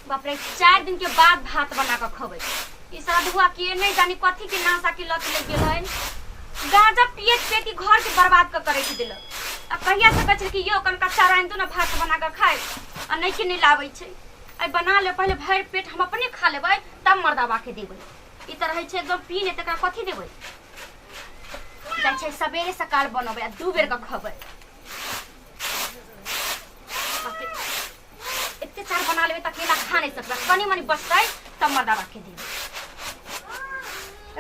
बाप रे, 4 दिन के बाद भात बना कऽ खबै। ई साधुआ के नहि जानी कथी के नाशा के लत लग गेल है। गांजा पियत पियत ई घर के बर्बाद कऽ के राखि देलक। आ कहिया से कहै छै कि यो कनका चारा आनि दू ने, भात बना कऽ खाय, आ नहि के नहि लाबै छै। आइ बना ले, पहिले भरि पेट हम अपने खा लेबै, तब मर्दाबा के देबै। ई तऽ रहै छै एकदम पी नहि, तकरा कथी देबै? जाइ छै सबेरे सकाल बनबै आ 2 बेर कऽ खबै। बाप रे, एते चार बना लेबै तऽ अकेला खा नहि सकबै। कनि मनि बचतै तब मर्दाबा के देबै।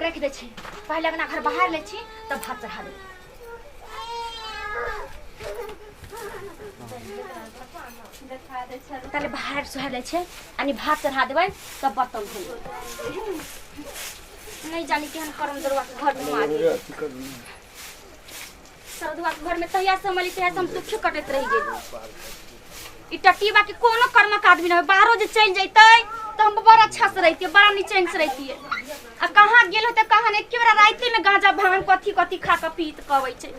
राखि दै छी, पहिले अंगना घर बाहर लै छी, तब भात चढ़ा देबै। ताले बाहर सोहार लै छै, अनि भात चढ़ा देबै, तब बर्तन धोबै। नहीं जानी केहन करम दरुआ के घर में हम आ गेली। सरदुआ के घर में तहिया से हम अली, तहिया से हम दुखे कटैत रहि गेली। ई टटीबा के कोनो कर्मक आदमी नहीं। बाहरो जे चलि जैतै तऽ हम बड़ा अच्छा से रहितियै, बड़ा निचैन से रहितियै। आ कहाँ गेल होतै, कहाँ नहि। एके बेरा रातिमे गांजा भांग कथी कथी खा कऽ पीत कऽ अबै छै।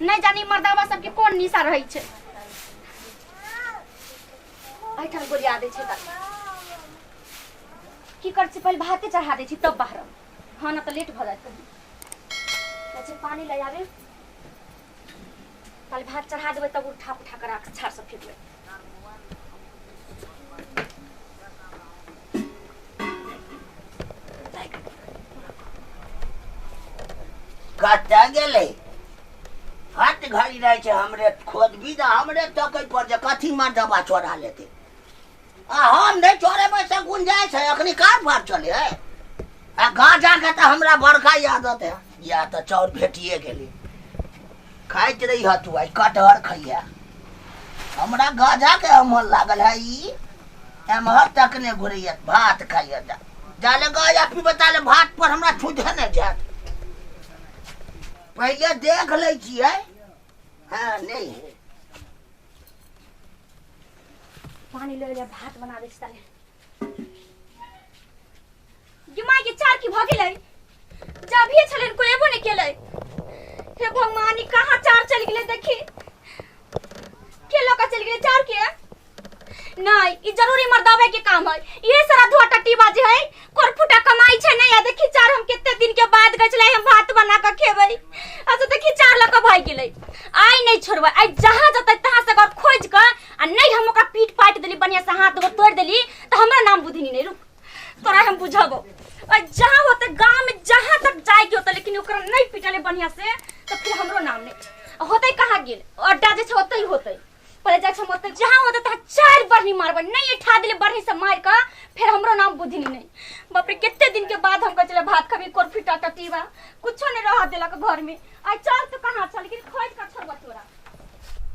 नहि जानी मर्दाबा सबके कोन निशा रहै छै। एहिठाम गोलिया दै छै। तऽ की करै छी, पहिले भाते चढ़ा दै छी, तब बाहर। हँ ना, तऽ लेट भऽ जायत कहीं। जाइ छी पानी ले आबे। पहिले भात चढ़ा देबै, तब उठा पुठा कऽ राख छाड़ सब फेकबै। कतऽ गेलै? हट घड़ी रहै छै हमरे खोजबी तऽ हमरे तकै पर जे कथी मर्दबा चोरा लेतै। आ हम नहि चोरेबै से गुंजाइश है? अखनी कारबार चले है। आ गांजा के तऽ हमरा बड़का आदत है। या तऽ चाउर भेटिए गेलै, खाइत रही तू। आइ कटहर खैया। हमरा गांजा के अमल लागल है। ई एम्हर तक ने घुरैया, भात खाइया। जाले गांजा पीबै ताले भात पर हमरा छूझे नहि जायत। पहिले देख लै छियै। हँ, नहि है। पानी ले ले, भात बना दै छी ताले। गे माय के, चार की भऽ गेलै? जाभिए छलै, कोई एबो नहि केलै। हे भगवान, ई कहाँ चार चलि गेलै? देखी के लऽ कऽ चलि गेलै चार के। नहीं, ई जरूरी मर्दावे के काम है। ये सारा धुआ टट्टी बाजे है, कोरफुटा कमाई छै नहीं। आ देखी चार, हम कितने दिन के बाद गए छलै, हम भात बना के खेबै। अच्छा, देखी चार लऽ कऽ भागि गेलै। आइ नहीं छोड़बै। आइ जहाँ जतै तहाँ से अगर खोज कऽ आ नहीं हम ओकरा पीट पाटि देली, बढ़िया से हाथ गोर तोड़ि देली, तऽ हमरा नाम बुधिनी नहीं। रुक, तोरा हम बुझबो। आ जहाँ होते गांव में, जहाँ तक जाए के होते, लेकिन ओकरा नहीं पिटले बढ़िया से तो फिर हमरो नाम नहीं होते। कहाँ गेल? अड्डा जे छै ओतै होते। पहिले जाइ छै ओतै, जहाँ होते तहाँ चारि बढ़नी मारबै। नहीं ठा देले बढ़नी से मारि कऽ, फिर हमरो नाम बुधिनी नहीं। बाप रे, कते दिन के बाद हम कहै छलै भात खबी। कोरफिटा टटीबा कुछो नहीं रह देलक घर में। आइ चल तो कहाँ चल, लेकिन खोज कऽ छोड़ब तोरा।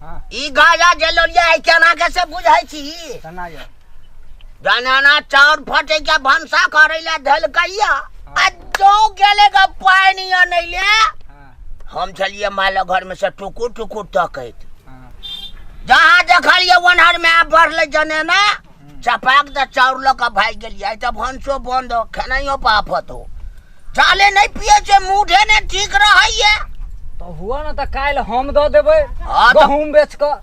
हाँ। ई गाजा जे लोलिया है, केना के से बुझै छी? केना यऽ? जनाना चाउर फटे के भनसा करे ले धलकैया आ जो गेले ग पानी अनैले। हाँ। हम छलिए माल घर में से टुकुर टुकुर तकैत। हाँ। जहाँ देखलिए ओन्हर में आब बढ़ले जनेना, चपाक द चाउर लऽ कऽ भागि गेलियै। आइ तऽ भनसो बंद हो, खेनाइयो पर आफत हो। चाले नहि पिए छै, मूडे ने ठीक रहैये। तऽ हुआ ने, तऽ काल्हि हम दऽ देबै। हाँ, तऽ- गहूँम बेच कऽ।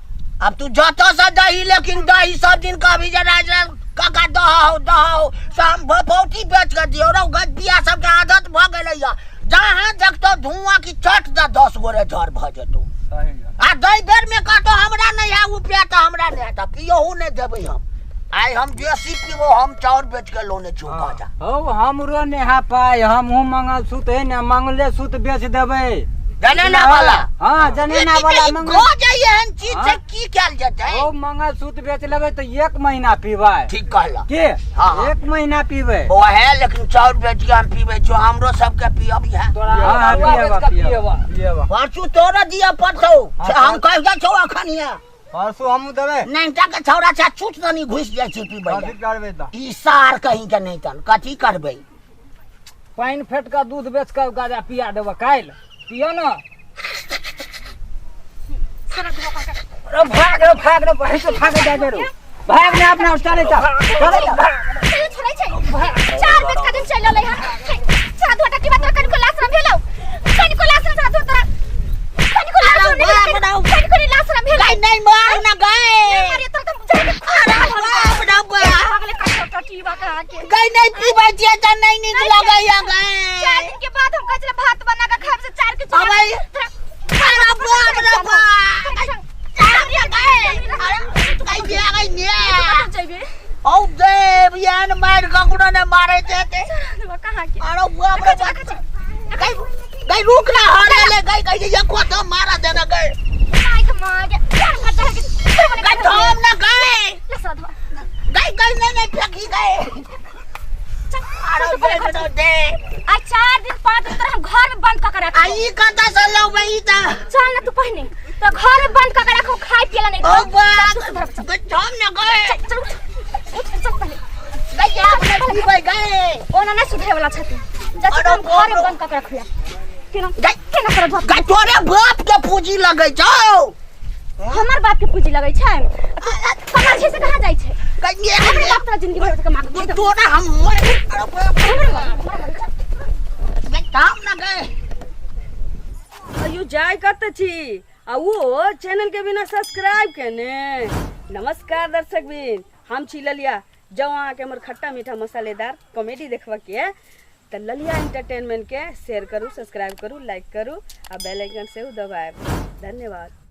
अब तू जतऽ से दही, लेकिन दही सब दिन कभी जे राज काका दह हो, दह हो, से हम भपौती बेच के दियौ। रौ गज बिया सबके आदत भऽ गेलैया, जहाँ देखतौ धुआं की चट दऽ 10 गोरे जर भऽ जेतौ। सही यऽ। आ दै बेर में कहतो हमरा नहीं है रुपया, तऽ हमरा नहीं है, तऽ पियहू नहीं देबै हम। आइ हम बेसी पीबो। हम चाउर बेच के लोने छियौ गाजा। हौ, हमरो नेहा पाइ, हमहूँ मंगलसूत्र है ने, मंगलेसूत्र बेच देबै। जनेना वाला? हाँ, जनेना वाला मंगल गो जाइए एहन चीज से। हाँ? की कयल जेतै? ओ मंगलसूत्र बेच लेबै तऽ एक महीना पीबै। ठीक कहला। के? हाँ, हाँ। एक महीना पीबै। वएह, लेकिन चाउर बेच के हम पीबै छियौ। हमरो सबके पियब है। तोरा हाँ, पियबा, पियबा, पियबा। परसू तोरो दिअ पड़तौ। हाँ, से हम कहि जाइ छौ अखन ये। परसू हमहूँ देबै। नैनटा के छौड़ा छै, चुट दनी घुसि जाइ छै पीबै कथी लए। करबै तऽ? ई सार कहीं के नहीं तन कथी करबै? पानि फेट कऽ दूध बेच कऽ गाजा पिया देबऽ काल्हि। पिय ने। अरे भाग रे, भाग रे, भाग रे, भाग जा रे, भाग ने अपना चले चल, चले चल। तैयो छोड़ै छै? चार बेच का दिन चलि रहलै हन। सारा धोटा की बात, कनिको लाश न भेलौ, कनिको लाश न। सारा धोता कनिको लाश न भेलौ, कनिको नहीं लाश न भेलौ। नहीं मार ना गए। मारे तोरा त जाके अरे बाप रे बाप। अगले काट। गई नहीं पीबै छियै तऽ नहीं नीक लगैया गई। 4 दिन के बाद हम कहै छलै भात बना के खायब से चार के चोरा। अबै अरे बाप रे बाप, औ देव एहन मारि ककरो ने मारै छै एते। कहाँ के? अरे बाप रे बाप, गई गई रुक ना, हरे ले गई गई ये को तो मारा देना गई। गई थम ना गई गई गई नहीं नहीं फेंकी गई। अरे दे दे दे। आ 4 दिन 5 दिन तोरा हम घर में बंद क के आ राखब। ई कतऽ से लौबै ई तऽ? चल ना तू पहिने तो घर में बंद क के राखब, खाए पियला नहीं। ओ बाप गई, थम ना गई। चल चल, उठ उठ, चल पहले। गई आप नहीं पीबै गई। ओना नहीं सुधरे वाला छथिन जा। अरे हम घर में बाप रे। बंद क के रखिया केना गई। केना करब? गई तोरे बाप के पूंजी लगै छौ। हमर बाप के पूंजी लगै छै? कमा छै से कहाँ जाइ छै? गई हमरे बाप तोरा जिंदगी भर कमा के देतौ। तोरा हम मर, अरे बाप रे। हमरे बाप, हमरा बाप। गई थम ना गई। अयो जाय कत छी आ वो चैनल के बिना सब्सक्राइब केने? नमस्कार दर्शक बिन, हम छी ललिया। जब अहाँके हमर खट्टा मीठा मसालेदार कॉमेडी देखबऽ के है तऽ ललिया एंटरटेनमेंट के शेयर करू, सब्सक्राइब करू, लाइक करू आ बेल आइकन सेहो दबायब। धन्यवाद।